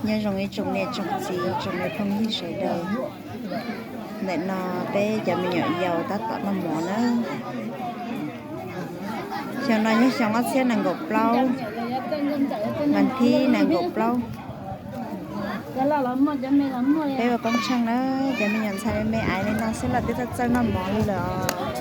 Nyob zoo ib tsoom niam tsoom txiv tsoom me phooj ywg sawv daws. Ntawm no peb cov me nyuam yaus tab tom noj mov na. Xyoo no yog xyoo ob txhiab nees nkaum plaub, vas thib nees nkaum plaub. Peb ua koob tsheej na, cov me nyuam ntxhais me me aiv li no xwb los twb txawj txawj noj mov li lawm os.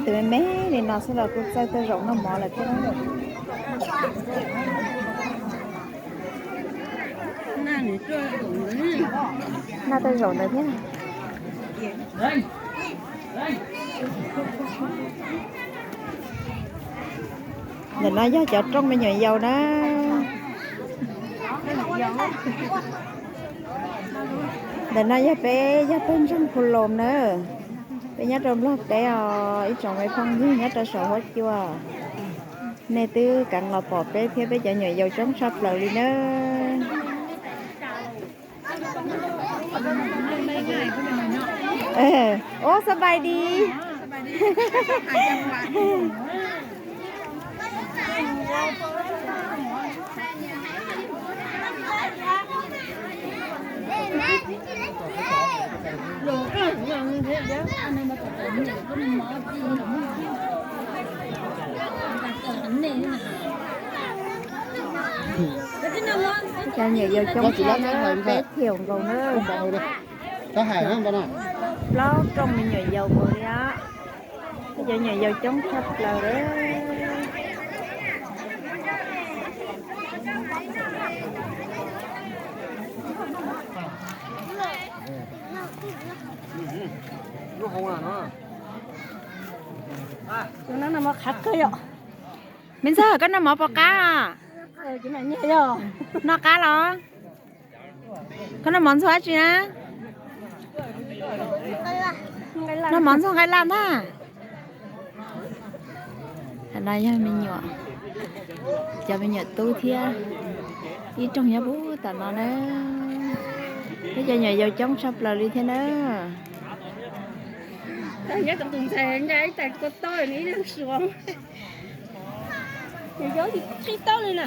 Tus me me li no xwb los kuj txawj tej zaum noj mov lawm thiab. Noj tej zaum ntawd thiab. Ntawm no yog cov rooj me nyuam yaus na. Ntawm no yog peb yog pawg ntseeg Phu Loos na. Peb nyob rau Nplog teb os, ib tsoom me phooj ywg nyob rau saum huab cua. Nej twb kav los pom peb thiab peb cov nyuam yaus coob tshaj plaws li na. Ua, สบายดี. Cov nyuam yaus coob tshaj na, peb thiaum nkaus na. Plaub rooj me nyuam yaus nkaus li os. Cov nyuam yaus coob tshaj plaws lawm. Tus no noj mov qab kawg yom. Me ntxawg, koj noj mov puas qab? Noj qab los? Koj noj mov ntxuag dab tsi na? Noj mov ntxuag nqaij laj ntag. Tam no yog me nyuam, cov me nyuam tub thiab ib rooj nyob puag tom no na. Peb cov nyuam yaus coob tshaj plaws li thiab na. Nyob tom tus ntxhais nca ib tais kua toj nws ib leeg suav. Nws yog ib tug qib taub li na.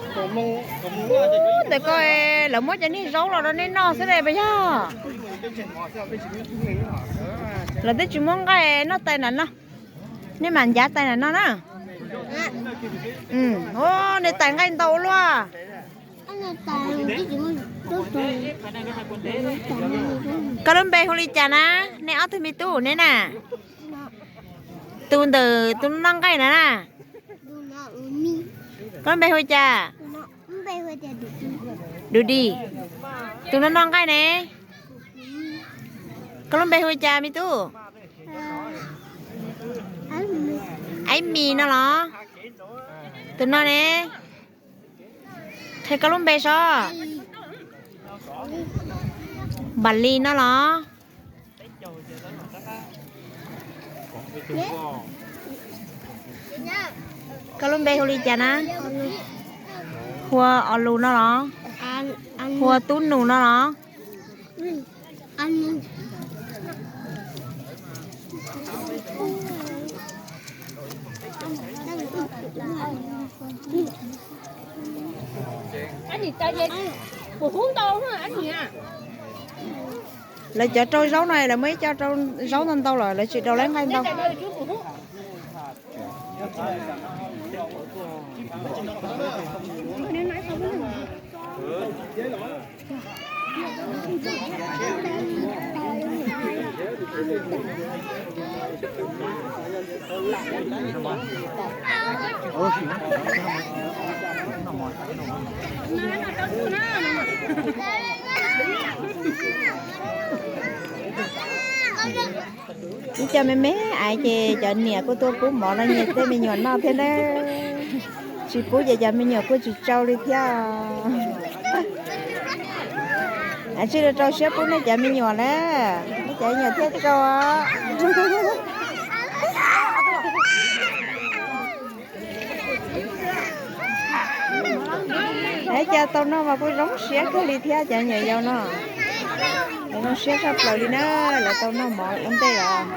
Ntawm ko lawv muab cov niag zaub los rau nej noj xwb ne puas yog? Lawv twb tsis muab nqaij noj tais nram no. Nej mam ncav tais nram no na. Ua, nej tais nqaij ntau ua luaj. Koj lub npe hu li cas na, nej ob tug me tub neb na? Tus ntawm tus noj nqaij na na. Koj lub npe hu li cas? Dum Dis. Tus noj noj nqaij ne? Koj lub npe hu li cas me tub? Aib Mis no los? Tus no ne? Qhia koj lub npe saib. Npam Lis no los? Koj lub npe hu li cas na? Hu ua Os Lus no los? Hu ua Tub Nus no los? Lawv cov rau zaub no lawv muaj ib co rau zaub ntau ntau los lawv tsis rau lawv nqaij ntau. Ib co me me aiv ces cov niam kuj tuaj pub mov los nyias tej me nyuam noj thiab na. Tsis pub ces cov me nyuam kuj tsis tsau li thiab. Tsis rau siab pub nej cov me nyuam na, nej cov me nyuam thiaj tsau. Lawv cas tau noj mas kuj zoo siab kawg li thiab cov nyuam yaus no. Lawv zoo siab tshaj plaws li na, lawv tau noj mov ua ntej os.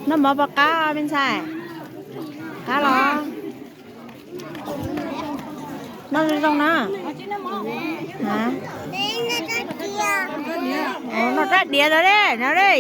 Noj mov puas qab me ntxhais? Qab los? Noj zoo zoo na. Noj rab diav no ne, no ne.